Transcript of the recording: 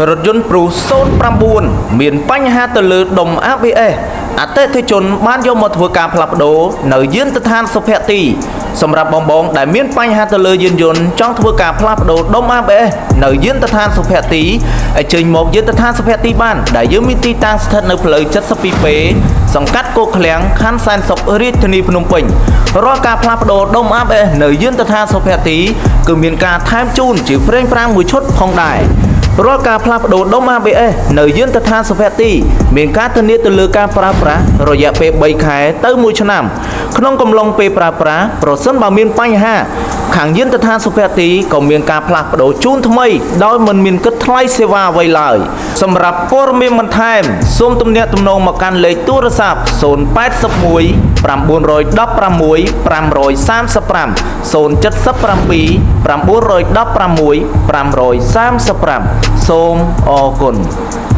រថយន្ត Prius 09មានបញ្ហាទៅលើដុំ ABS អតិថិជនបានយកមកធ្វើការផ្លាស់ប្ដូរនៅយានដ្ឋានសុភទីសម្រាប់បងបងដែលមានបញ្ហាទៅលើយានយន្តចង់ធ្វើការផ្លាស់ប្ដូរដុំ ABS នៅយានដ្ឋានសុភទីអញ្ជើញមកយានដ្ឋានសុភទីបានដែលយើងមានទីតាំងស្ថិតនៅផ្លូវ 72P សង្កាត់គោកឃ្លាំងខណ្ឌសែនសុខរាជធានីភ្នំពេញរាល់ការផ្លាស់ប្ដូរដុំ ABS នៅយានដ្ឋានសុភទីគឺមានការថែមជូនជាប្រេងប្រាំងមួយឈុតផងដែរ រាល់ការផ្លាស់ប្ដូរដុំ ABS នៅយានដ្ឋានសុភទីមានការធានាទៅលើការប្រើប្រាស់រយៈពេល3ខែទៅ1ឆ្នាំក្នុងកំឡុងពេលប្រើប្រាស់ប្រសិនបើមានបញ្ហាខាងយានដ្ឋានសុភទីក៏មានការផ្លាស់ប្ដូរជូនថ្មីដោយមិនមានគិតថ្លៃសេវាអ្វីឡើយសម្រាប់ព័ត៌មានបន្ថែមសូមទំនាក់ទំនងមកកាន់លេខទូរស័ព្ទ081 916 535 077 916 535សូមអរគុណ។